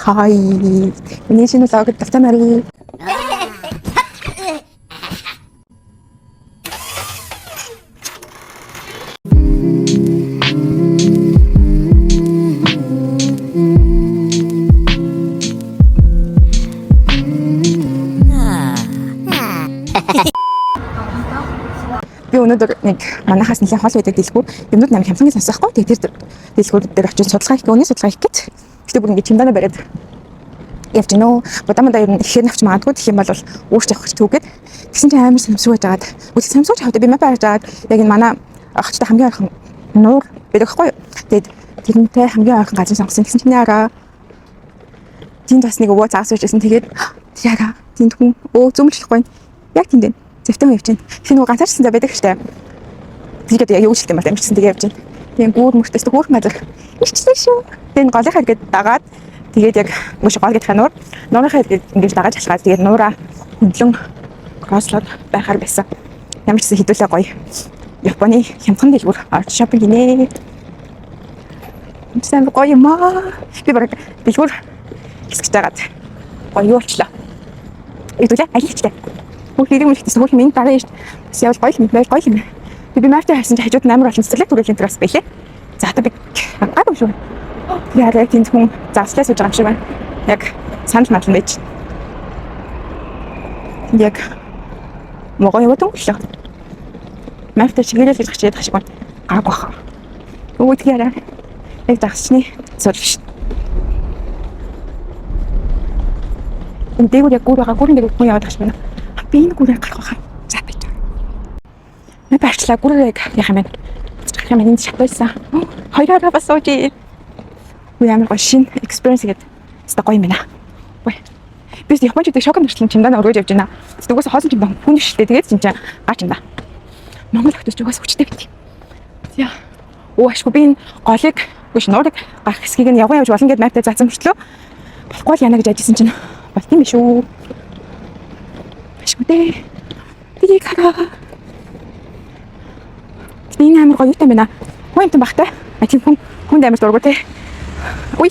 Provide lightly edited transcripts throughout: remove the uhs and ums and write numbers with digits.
Хай. Миний шинэ vlog д тавтамаар. Би өнөөдөр нэг манахаас нэлээд хол байдаг дэлгүүр юмнууд амар хямдхан гэж сонссон байхгүй. Тэгээд тэр дэлгүүр дээр очиж судалгаа хийх, үний судалгаа хийх гэж. Гэтэ бүр ингэ чемдана бариад явж гинөө. Будаа мадаа ер нь ихээр навч магадгүй гэх юм бол үүрч явах гэж түүгээд. Тэгсэн чинь амар сэмсүү байж агаад. Үгүй сэмсүүч авдаг. Би map харж агаад яг энэ манай хоттой хамгийн ойрхон нуур байдаг байхгүй юу. Тэгээд тэрнтэй хамгийн ойрхон газар сонгосон. Тэгсэн чинь араа тэнд бас нэг өвөө загас байж байсан. Тэгээд яга тэнд хүн өө зөмөлчлөхгүй. Яг тэнд байна. Зэвтэн хүн явж байна. Тэр нөгөө ганцаарчсан зав байдаг штэ. Тэгээд яг юу жилт юм бол амжирсан тэгээ явж байна. Тийм гүүр мөртөөс хөөрхөн газар ирчлээ шүү. Тэгээд энэ голынхаа хэрэгэд дагаад тэгээд яг мөш гол гэдэг нуур нуурынхаа хэрэгэд ингэж дагаад шалгаад тэгээд нуураа хөндлөн кросслоод байхаар байсан. Ямар ч гэсэн хідүүлээ гоё. Японы хямдхан дэлгүүр орж шопинг хийнэ. Энд амар гоё юм аа. Би бараг дэлгүүр хэсгэж байгаад гоё юу болчлаа. Хэдүүлээ аль хийчлээ. Бүх хэрэг мэлхтээс хөх минь дараа ирж бас явал гоё юм байл гоё юм. Би мартаа харсан чи хажууд нь амар олон цэцэрлэг төрлийн тэр бас байлээ. За одоо би гайгүй шүү. Яг тэнд хүн заслаа сууж байгаа юм шиг байна. Яг санал мадлан байж. Тэнд яг могоо яваад өнгөлөө. Мартаа чигээрэл гэж гарч ядах шиг байна. Гаагүй баха. Өвөө тэгээрээ яг загсчны сууж шин. Энэ дээгүүр яг гүр байгаа. Гүрэн дээр хүн яваад байгаа шиг байна. Би энэ гүрээр гарах байхаа. За байж. Би барчлаа гүрээр яг яах юм бэ? Гарах юм энд шатуулсан. Хоёроо бас сууж. Үгүй амар гоё шинэ experience гэдэг. Хэвээ гоё юм байна. Үгүй. Би японочдыг шоконд орчлон чимдаа өргөж явж байна. Тэгээс хоосон чимдаа хүн биш л дээ. Тэгээд чинь гач юм да. Монгол охтос ч угаас хүчтэй байт. За. Оо ашгүй би энэ голыг үгүй ш нуурыг гарах хэсгийг нь явган явж болно гэд map тай заасан мөртлөө болохгүй л яана гэж ажисан чинь болт юм биш үү? Ашгүй дээ. Тгийг хараа. Гэтэ энэ амар гоё юутай юм байна. Хүн юмтай бахтай. А тийм хүн хүнд амар дургу те. Уй.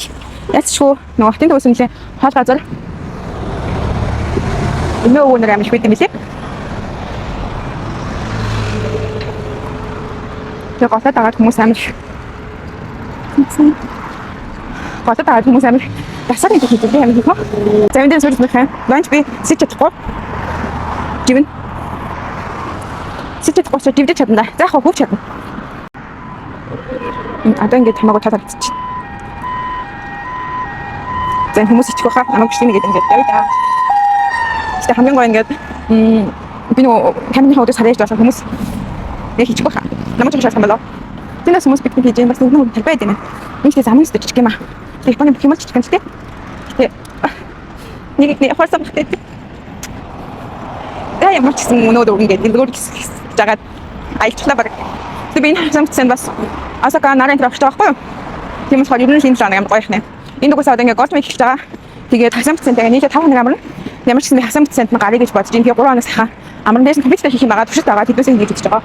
Яцшгүй нөгөө хотын төвөөс нэлээ хол газар. Эмээ өвөө нар амар их байт юм билээ. Тэгээ голоо дагаад хүмүүс амар их. Голоо дагаад хүмүүс амар дасаад нэг хийдэг амар их хөө. За энэ дээр сууж байх юм. Ланч би сэж чадахгүй. Живэн. Сэж чадахгүй ч живдэж чадна да. За яг хөвч чадна. Одоо ингээд хамаагүй тал харагдчих. За энэ хүмүүс ичих байхаа намайг бичлэг нэгээд ингээд явъя да. Гэтэ хамгийн гоё ингээд би нөгөө камерын хуудас харж байгаа хүмүүс яг хийчих байхаа. Намайг ч шаардсан болоо. Тэндээс хүмүүс пикник хийж бас нэг нэг талбай байд юм. Нэг тийм замын өстө жижиг юм аа. Гэтэ Японы бүх юм л жижиг юм л тээ. Гэтэ нэг нэг явахсан багтай. Тэгээ ямар ч гэсэн өнөөдөр ингээд дэлгүүр гэж жагаад аялчлаа баг. Тэгээ би энэ хамтсан бас Осака Нара энэ авч байгаа байхгүй юу? Тийм болохоор ер нь л энэ 7 хоног амар гоё их нэ. Энд угсаа одоо ингээд голд мэг эхэлж байгаа. Тэгээд хагас бүтсэн тэгээ нийлээ 5 хоног амарна. Ямар ч гэсэн би хагас бүтсэнд нь гарыг гэж бодож байна. Тэгээ 3 хоног сахан амарн дээрс нь компьютер хийх юм байгаа. Туршилт байгаа. Тэднээсээ хийж үзэж байгаа.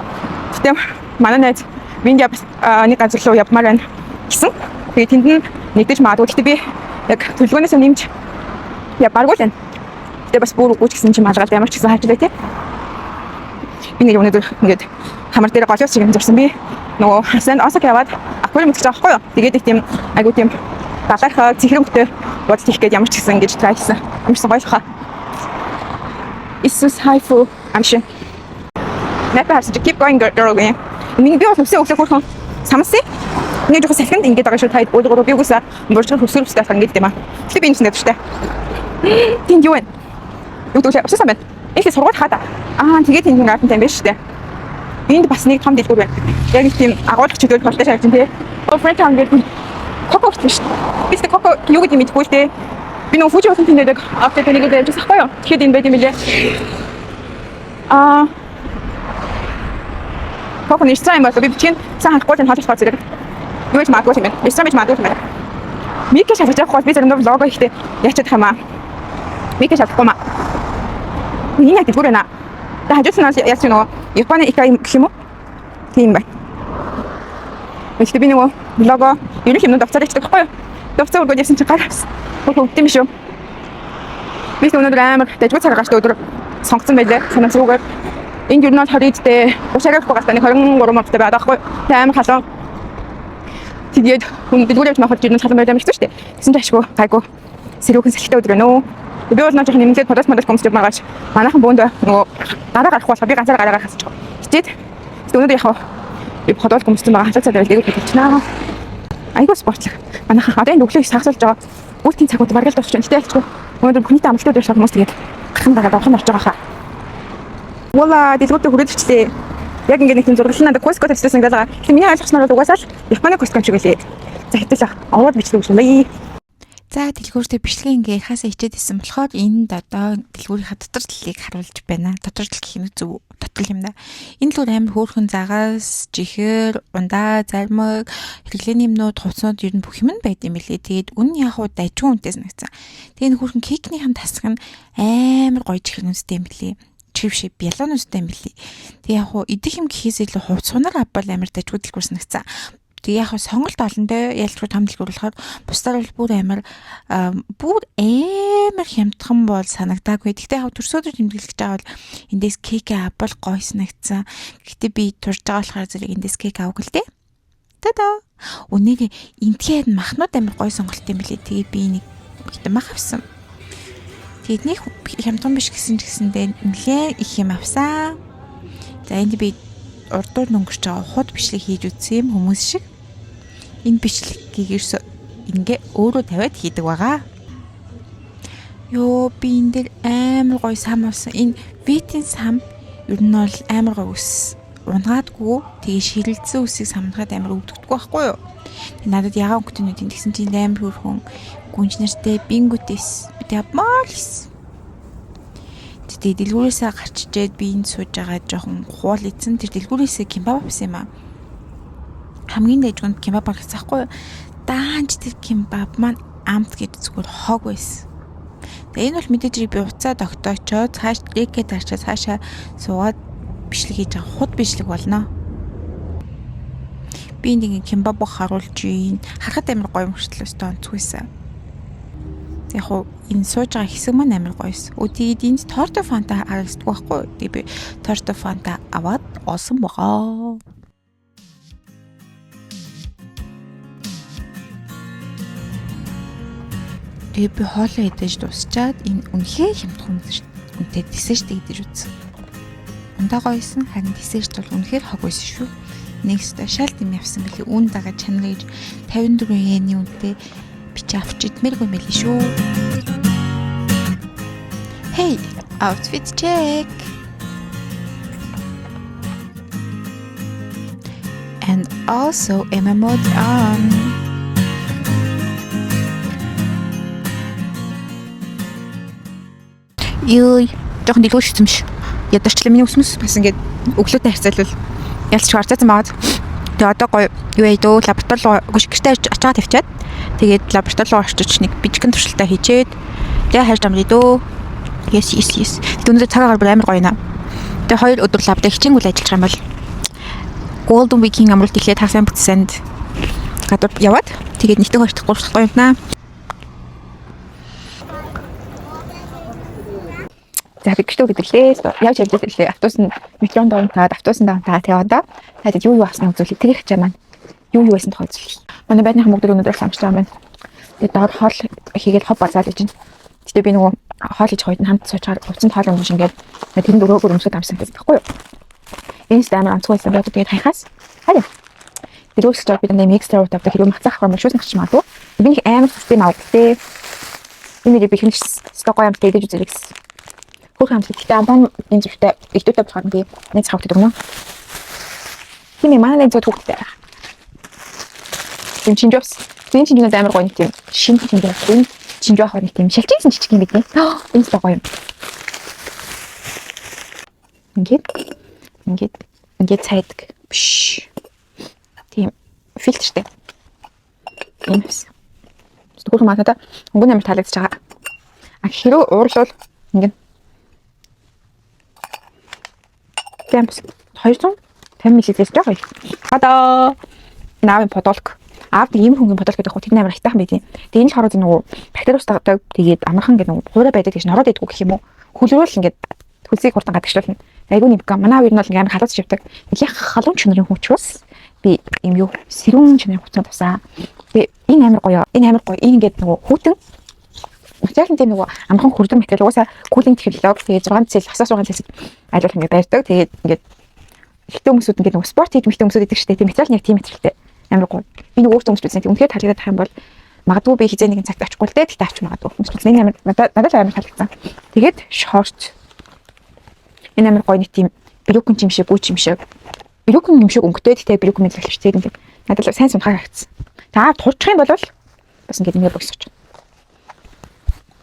Гэтэ манай найз Виндя бас нэг газар руу явмаар байна гэсэн. Тэгээд тэнд нь нэгдэж магадгүй. Гэтэ би яг төлөвлөгөөнөөс нэмж явмааргүй л байна. Гэтэ бас бүр үгүй ч гэсэн чинь малгал ямар ч гэсэн харж байлаа тий. Би нэг өнөөдөр ингээд хамар дээр голёос шиг юм зурсан би нөгөө хасан Осака яваад аквариум үзэж байгаа байхгүй юу. Тэгээд их тийм айгуу тийм далайхаа цэхрэн хөтэ бодол хийх гээд ямар ч гэсэн ингэж try хийсэн. Ямар ч гоё хаа. Иесус хайфу амшин. Map харсан чи keep going girl гэх. Нэг би бол өсөө өглөө хөрхөн самсан. Нэг жоохон салхинд ингэж байгаа шүү таад уулгуур би угсаа борчхон хөсгөр өстэй болохоор ингэж юм аа. Гэтэ би энэ чинь гэдэг штэ. Тэнд юу вэ? Юу дүүшээ өсөсөн байна. Эхлээ сургууль хаа та. Аа тэгээд тэнд гартантай юм байна штэ. Энд бас нэг том дэлгүүр байна. Яг нэг тийм агуулгах чөлөөлөх болтой шаарч тий. Оо French town гэдэг коко гэсэн шүү дээ. Би тэ коко юу гэдэг мэдэхгүй л дээ. Би нөгөө Fuji болсон тэнд авто тэнийг ярьж байсан байхгүй юу? Тэгэхэд энэ байд юм билээ. Аа Коко нэрсэн юм болоо би бичгийн сан харахгүй л хооллох зэрэг. Юу ч магадгүй юм байна. Нэрсэн байж магадгүй юм байна. Мика шалгаж явах бол би заримдаа vlog хийхдээ яач чадах юм аа. Мика шалгахгүй маа. Энэ яг дэлгүүр байна. Та хажууц нь яасан нөгөө Японы ика юм гэх юм уу? Тийм байна. Гэхдээ би нөгөө vlog-оо ерөнх юмнууд авцаар ичдэг байхгүй юу? Хувцас өргөд явсан чинь гар авсан. Хөвгт юм шүү. Би өнөөдөр амар дажгүй цаг гарч өдөр сонгоцсон байлаа. Санамсаргүйгээр. Энд ер нь бол 20 идтэй уушаагаа өгөхгүй галтаа нэг 23 мордтой байгаа байхгүй. Тэг амар халуун. Тэгээд хүн дэлгүүр явж махад ер нь халуун байлаа хэцүү шүү дээ. Тэгсэн чинь ашгүй гайгүй. Сэрүүхэн сэлхтэй өдөр байна уу. Би бол нөө жоохон нэмэлт подос модос гомсч байгаач. Манайхан бөөнд нөгөө гараа гарахгүй болохоор би ганцаараа гараа гарах гэж хичээд. Тэгээд өнөөдөр яг би подол гомссон байгаа халуун цаг байвал дээгүүр хөдөлчихнө. Айгуу спортлог. Манайхан одоо энэ өглөө их сагсуулж байгаа. Гүйтийн цагууд бараг л дуусч байна. Гэтэ ялчгүй. Өнөөдөр бүх нийтийн амралтын өдөр болохоор хүмүүс тэгээд гархан дагаад орхон орж байгаа хаа. Ула дэлгүүртээ хүрээд ирчлээ. Яг ингээд нэг тийм зураглал надад Costco тавьчихсан ингээд байгаа. Гэтэ миний ойлгосноор бол угаасаа л Японы Costco юм шиг үлээ. За хэвтэл ороод бичлэг өгсөн бай. За, дэлгүүртээ бичлэгээ ингээ ярихаасаа хичээд исэн болохоор энд одоо дэлгүүрийнхаа дотор талыг харуулж байна. Дотор тал гэх юм зөв дотор юм да. Энэ дэлгүүр амар хөөрхөн загас, чихэр, ундаа, зармаг, хэрэглээний юмнууд, хувцснууд ер нь бүх юм нь байд юм билээ. Тэгээд үн яг уу дажгүй үнэтэй санагцсан. Тэгээд энэ хөөрхөн кейкнийхэн тасаг нь амар гоё чихэр үнэтэй юм билээ. Чихэр шиг бялуун үнэтэй юм билээ. Тэгээд яг уу идэх юм гэхээс илүү хувцсунаар авбал амар дажгүй дэлгүүр санагцсан. Тэгээ яг сонголт олондоо ялчгүй том дэлгүүр болохоор бусдаар бол бүр амар хямдхан бол санагдаагүй. Гэхдээ яг төрсөдөр тэмдэглэж байгаа бол эндээс кейк авбал гоё санагдсан. Гэхдээ би турж байгаа болохоор зэрэг эндээс кейк авах л дээ. Та-да. Үнээр энтгээр махнууд амар гоё сонголт юм билээ. Тэгээ би нэг гэтээ мах авсан. Тэгээд нэг хямдхан биш гэсэн ч гэсэндээ нэлээ их юм авсан. За, энд би урдуур нүнгэрч байгаа худ бичлэг хийж үзсэн юм хүмүүс шиг. Энэ бичлэгийг ерөөсөө ингээ өөрөө тавиад хийдэг байгаа. Йоо, би энэ дээр амар гоё сам авсан. Энэ витийн сам ер нь бол амар гоё ус унгаадгүй, тэгээ ширэлдсэн үсийг самнахад амар өвдөгдөггүй байхгүй юу? Тэгээ надад ягаан өнгөтнүүд тэгсэн чинь амар хөөрхөн гүнж нартай бингүтэс би тэг авмаар л гэсэн. Тэгээ дэлгүүрээсээ гарч ичээд би энд сууж байгаа жоохон хуул идсэн. Тэр дэлгүүрээсээ кимбаб авсан юм аа. Хамгийн дажгүнд кимбаб гаргацсан байхгүй юу? Даанч тэр кимбаб маань амт гэж зүгээр хог байсан. Тэгээ энэ бол мэдээж хэрэг би уцаа тогтоочоод цааш дэкэ тарчаа цаашаа суугаад бичлэг хийж байгаа худ бичлэг болно. Би энд ингээ кимбаб харуулж ийн. Харахад амар гоё мөртлөө өстө онцгүйсэн. Яг уу энэ сууж байгаа хэсэг маань амар гоёс. Өө, тэгээд энд торто фанта харагддаг байхгүй юу? Тэгээ би торто фанта аваад олсон байгаа. Тэгээ би хоолоо идэж дуусчаад энэ үнэхээр хямдхан үнэтэй десерт идэж үзсэн. Ундаа гоёсэн, харин десерт бол үнэхээр хог байсан шүү. Нэг өстой шал юм явсан бэлээ. Үн дагаа чанар гэж 54 йений үнэтэй би чи авч идмээргүй юм байли шүү. Hey, outfit check. And also Emma mode on. Йой, жоохон дэлгүүр шигсэн биш. Ядарчлаа миний өсмөс бас ингээд өглөөтэй харьцаалвал ялч харцаасан байгаад. Тэгээ одоо гоё юу яа дөө лаборатори руу гэртээ ачаа тавьчаад тэгээд лаборатори руу орчиж нэг бичгэн туршилтаа хийчээд тэгээ хайж амрыг дөө. Yes. Тэгээд өнөөдөр цагаагаар бүр амар гоё наа. Тэгээ 2 өдөр лаб дээр хичээнгүүл ажиллаж байгаа юм бол Golden Week-ийн амралт эхлээд хагас сайн бүтсэнд гадуур яваад тэгээд нэгтэй, хоёр дахь, гурав дахь гоё юмнаа. За, би гэртээ гэдэглээ. Явж явж ирлээ. Автобус нь метронд унтаад, автобусанд унтаад тэгээ одоо та юу юу авсан үзүүлээ. Тэр их чамаа юу юу байсан тухай үзүүлээ. Манай байрныхан бүгд өнөөдөр амжиж байгаа юм байна. Тэгээ доор хоол хийгээд хоб базаад гэж байна. Гэтэ би нөгөө хоол хийж хоёрт нь хамт суучаар хувцсанд хоол өмш ингээд тэрэнд өрөөгөр өмсөд амсан гэсэн байхгүй юу? Энэ ч амар онцгой байсан байдаг. Тэгээд хаяхаас харин дэлгүүрсэж байгаа би дандаа экстра ут авдаг хэрэг мацах авах юм шүүс гарч магадгүй. Би нэг амар систем авдаг те. Энэ нэрийг би хинч сток гоё амттай идэж үзэрэй гэсэн. Хөөх амтлаг. Гэтэ ампан энэ зүрхтэй игдүүтэй болохоор би нэг цаг хөтөд өгнө. Тийм ээ, манай нэг зөв хүүхдтэй. Тийм чинжоос. Энэ чинжүүнүүд амар гоё нэг тийм шинэ чинжүү. Энэ чинжүү авах нэг тийм шалчинсан жижиг юм бидээ. Энэ л гоё юм. Ингээд ингээд ингээд цайдаг. Биш. Тийм фильтртэй. Энэ бас. Тэгвэл надад өнгө амар таалагдчихж байгаа. А хэрэг уурлуул ингээд тийм 250 мл-ээс жоох их. Хадаа. Наавын подолк. Аав нэг ийм хөнгөн футболк гэдэг хөө, тэр амар хайтайхан байт юм. Тэгээ энэ л хороо нөгөө бактери устгадаг. Тэгээд амархан гэдэг нөгөө хуурай байдаг гэж нороод идэггүй гэх юм уу. Хөлрөөл ингээд хөлсийг хурдан гадагшлуулна. Айгуу нэмка. Манай аав ер нь бол ингээд амар халууц шивдэг. Нэлээ халуун чанарын хүн учраас би ийм юу сэрүүн чанарын хувцас авсан. Тэгээ энэ амар гоё. Энэ амар гоё. Энэ ингээд нөгөө хүүтэн материал нь тийм нөгөө амархан хөрдөг материал, угаасаа cooling технологи. Тэгээд 6 цэл, хасаас 6 цэлсэд айлуулах ингээд барьдаг. Тэгээд ингээд ихтэй хүмүүсүүд ингээд нөгөө спорт хийж мэхтэй хүмүүсүүд идэг штэ. Тийм материал нь яг тийм материалтай. Амар гоё. Би нөгөө өөртөө өмсч үзсэн. Тийм үнэхээр таалагдах юм бол магадгүй би хизээ нэгэн цагт очихгүй л дээ. Тэгтээ авч магадгүй. Өмсч үзсэн. Энэ амар надад л амар таалагдсан. Тэгээд шорт. Энэ амар гоё, нэг тийм брюкен юм шиг, гүч юм шиг. Брюкен юм шиг өнгөтэй. Тэгтээ брюкен мэдлэг шүү дээ. Ингээд надад л сайн сунхаа харагдсан. Та турчих юм бол бас ингээд ингэ босгоч.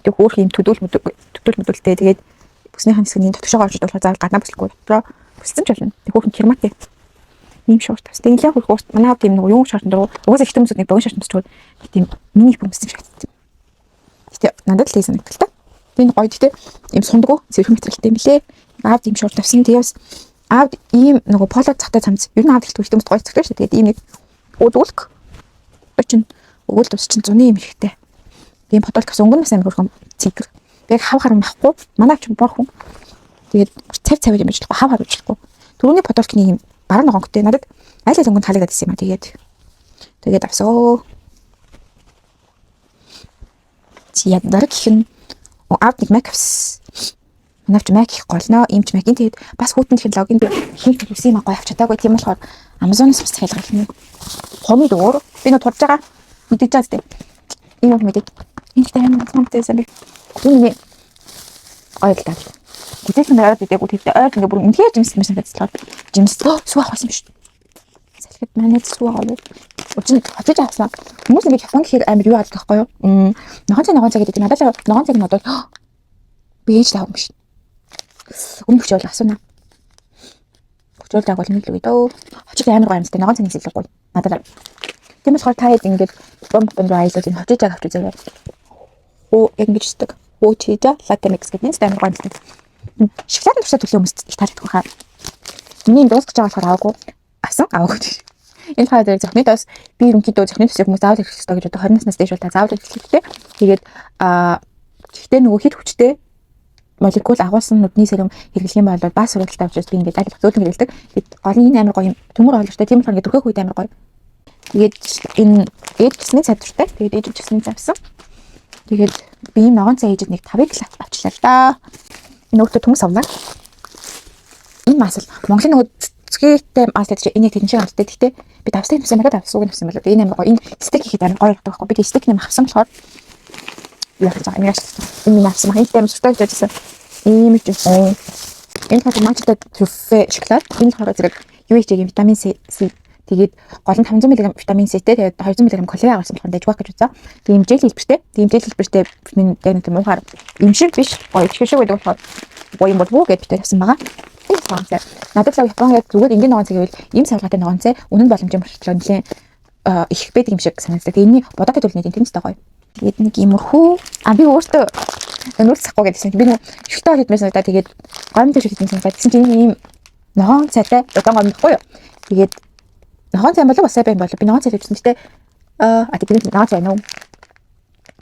Тэг хөөх юм төдөөл төдөөл мөдөлтэй. Тэгээд бүснийхэн хэсэг нь дотгошоо орж болохоор заавал гаднаа бүслэхгүй. Дотроо бүсцэн ч болно. Тэг хөөх керматэй. Ийм шорт бас. Тэг нэлээд хөрх уус. Манай хав тийм нөгөө юм шортон дургу. Угаасаа ихтэй хүмүүсүүд нэг богино шорт өмсчүүд тийм мини өмссөн шиг харагдсан. Гэтэ надад л тийм санагдал та. Тийм гоё, гэтэ ийм сундгуу цэвэрхэн материалтай юм лээ. Аавд ийм шорт авсан. Тэгээ бас аавд ийм нөгөө поло цагтай цамц. Ер нь аавд ихтэй хүмүүс гоё цагтай шүү дээ. Тэгээд ийм нэг үүдүүлк. Одоо чин өгөөл тус чин зуны юм хэрэгтэй. Тийм футболк авсан. Өнгө нь бас амар хөөрхөн цэгэр. Би яг хав хар махгүй. Манай ч бор хүн. Тэгээд цав цаваар юм ажиллахгүй, хав хар ажиллахгүй. Түрүүний футболкны юм баруун ногоонтой надад аль аль өнгөнд таалагдаад байсан юм а. Тэгээд авсан. Чи яг дараагийнх нь аавд нэг Mac авсан. Манай ч Mac их голноо, ийм ч Mac. Энэ тэгээд бас хүүтэн технологийн би ихэнх төрсөн юм гоё авч чадаагүй. Тийм болохоор Amazon-оос бас захиалга хийх нь. Хомид өөр. Би нөө турж байгаа. Мэдээж байгаа зү. Энэ бол мэдээ. Энэ ихтэй амар хамттай байсан би. Энэ миний гоё л даа. Гүзээлхэн ойр дидэггүй, тэгтээ ойр ингээ бүр үнэхээр жимс юм санагдчихлаа. Жимс сүү авах байсан юм шүү. Салхид манай сүү авах. Учир нь очиж авсан. Хүмүүс ингээ Япон гэхээр амар юу аалдаг байхгүй юу? Ногоон цай, ногоон цай гэдэг. Надад л ногоон цайг нь бодвол би ээж таав юм шиг. Өмнөх ч бол асууна. Хүчөөл даг бол нэг л үгүй дөө. Очиж амар гоё юмстай ногоон цайны илүү гоё. Надад. Тийм болохоор та хэд ингээд Япон руу аялал энэ хочиж авч үзээрэй. Оо, яг ингэж үздэг. Хөөчижа latte mix гэдэг нь амар гоё юмстай. Шоколадын туршаа төлөө хүмүүст их таалагдах байхаа. Миний дуусгаж байгаа болохоор аваагүй. Авсан, аваагүй. Энэ болохоор зэрэг зохины тос, би ерөнхийдөө зохины төсийг хүмүүс заавал хэрэглэх ёстой гэж боддог. 20 наснаас дээш бол та заавал хэрэглэх хэрэгтэй. Тэгээд гэхдээ нөгөө хит хүчтэй молекул агуулсан нүдний серум хэрэглэх юм бол бас сургалтай учраас би ингээд аль болох зөөлөн хэрэглэдэг. Тэгээд гол нь энэ амар гоё юм. Төмөр ойлгочтой. Тийм болохоор ингээд түрхэх үед амар гоё. Тэгээд энэ ээж гэсний цай дуртай. Тэгээд ээж гэсний цай авсан. Тэгээд би ийм ногоон цай ээжэд нэг 5-ыг л авчлаа л да. Энэ өөртөө төмөс авлаа. Энэ масл Монголын нөгөө цэцгээтэй мас гэдэг чинь энэ яг тэрэн шиг амттай. Гэхдээ би давстай юмсан надад авсууг нь авсан болоо. Энэ амар гоё. Энэ стейк хийхэд амар гоё болдог байхгүй. Би стейк нэм авсан болохоор яах вэ? Энэ ашигласан. Энэ минь авсан. Энэ амар сүртэй гэж бодсон. Ийм ч юм. Энэ болохоор матчтай трюфе шоколад. Энэ болохоор зэрэг юу хийх юм, витамин С. Тэгээд гол нь 500 мг витамин С-тэй, тэгээд 200 мг холин агуулсан болохоор дайжгүй гэж үзээ. Тэгээд ийм жел хэлбэртэй. Тийм жел хэлбэртэй витамин яг нэг тийм муухаар юм шиг биш. Гоё их шиг байдаг болохоор гоё юм болов уу гэж битээ авсан байгаа. Энэ ногоон цай. Надад л Япон яг зүгээр энгийн ногоон цай гэвэл ийм савлгаатай ногоон цай үнэн боломжийн мөртлөө нэлээд их байдаг юм шиг санагддаг. Тэгээд энэний будаатай төлний тийм ч гоё. Тэгээд нэг иймэрхүү, би өөртөө нүүрс цахгүй гэдсэн чинь би нэг шүлтээ хийдмээр санагдаа. Тэгээд гомд шиг хийдмээр санагдаа. Тэгсэн чинь энэ ийм ногоон цайтай удаан гомд байхгүй юу? Тэгээд ногоон цай болов уу, сайн болов, би ногоон цай хийсэн. Гэтэ тэгээд ногоон цай нөө.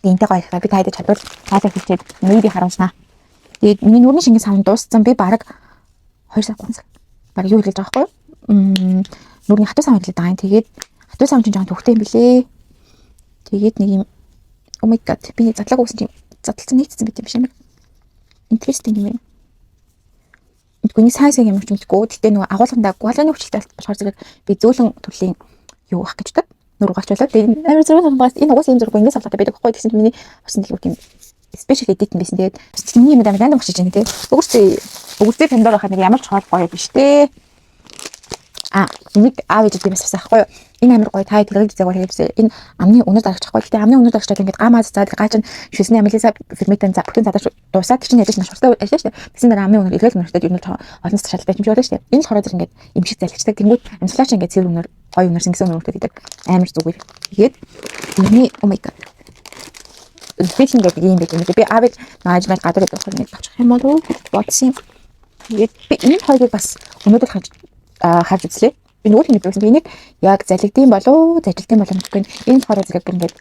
Энтэй гоё их би та хэд чадвал таалаа хийчихэд maybe харуулснаа. Тэгээд миний нүрийн шингэн савн дууссан. Би бараг 2 сар, 3 сар. Бараг юу хэлж байгаа байхгүй юу? Нүрийн хатуу сав хэлээд байгаа юм. Тэгээд хатуу сав чинь жоохон төвхтэй юм билээ. Тэгээд нэг юм, oh my god, би задлаагүй гэсэн чинь задлсан нийцсэн байт юм биш юм. Interesting юм байна. Мэдгүй, сайн сайн юм ч мэдгүй. Гэтэ нөгөө агуулгандаа гуалганы хүчтэй болохоор зэрэг би зөөлөн төрлийн юу ах гэж бодод нүр угаач болоо. Тэгээд амар зөрүү бас энэ угаас ийм зураг ингэж савлаатай байдаг байхгүй. Тэгсэн чинь миний усан дэлгүүр тийм special edit байсан. Тэгээд миний юм амар random гарч иж байна те. Өгөрцөө өгөрцөө Pandora хахад нэг ямар ч хоол гоё биш те. Энийг аав ээж би бас авсан байхгүй юу? Энэ амар гоё, та хэрэглэж үзээг хэрэглээ. Энэ амны үнэр дарагч байхгүй. Гэтэ амны үнэр дарагч бол ингээд гамаа цаад гаа чинь шүсний амилисаа ферментэн за бүтэн задарч дуусаад чинь яаж маш хурцтай ажиллаж шүү дээ. Тэгсэн дараа амны үнэр эргэл үнэртэй ер нь олон шалтай юм шиг болно шүү дээ. Энэ болохоор зэрэг ингээд имшиг залхичдаг. Тэнгүүд амьсгалаа чинь ингээд цэвэр үнэр, гоё үнэр, сингсэн үнэртэй гэдэг амар зүгээр. Тэгээд миний, oh my god. Филм гэдэг юм байдаг юм. Би аав ээж нааж мал гадар гэдэг болохоор нэг авчих юм болов уу бодсон юм. Тэгээд би энэ хоёрыг бас өнөөдөр харж үзлээ. Би нөгөө л мэддэг байсан. Энийг яг залгидсан болов, зажилтын болов мэдэхгүй. Энэ болохоор зэрэг бүр ингээд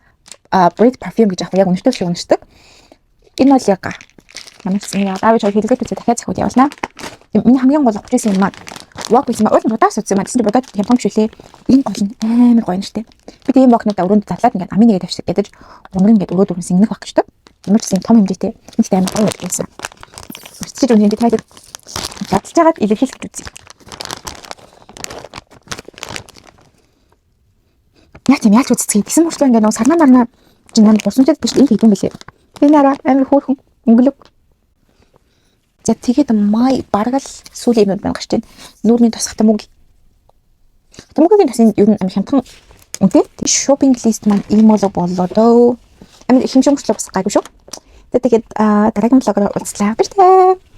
breath perfume гэж аах, яг үнэртэй шиг үнэртэй. Энэ бол яг ямар ч юм яа давж хэлгээд үзээ, дахиад захиуд явуулнаа. Миний хамгийн гол авч ирсэн юм маань Vogue байсан ба, уул нь будаас утсан юм. Тэгсэн чинь будаад хямдхан биш үлээ. Энэ гол нь амар гоё нэртэй. Би тийм Vogue-нуудаа өрөөнд задлаад ингээд амын нэгэ тавьчихдаг гэдэг, умрын ингээд өрөөд өрнө сингэх байх гэж таа. Ямар ч гэсэн том хэмжээтэй. Энэ амар гоё байдаг байсан. Өсөж үнэ тайлбар задлж байгаад илэрхийлэх гэж үзье. Яг тийм яаж үзцгийг гэсэн мөртлөө ингээд нөгөө сарнаа марнаа чинь амар гурсамжид биш, энэ хийдэм бэлээ. Би нараа амар хөөрхөн өнгөлөг. За, тэгээд май бараг л сүүлийн юмуд маань гарч байна. Нүүрний тос хатамуг. Хатамугийн тосын ер нь амар хямдхан үнэтэй. Shopping list маань ийм болоо боллоо дөө. Амар хэмжээ мөртлөө бас гайгүй шүү. Тэгээд дараагийн vlog оор уулзлаа. Баяртай.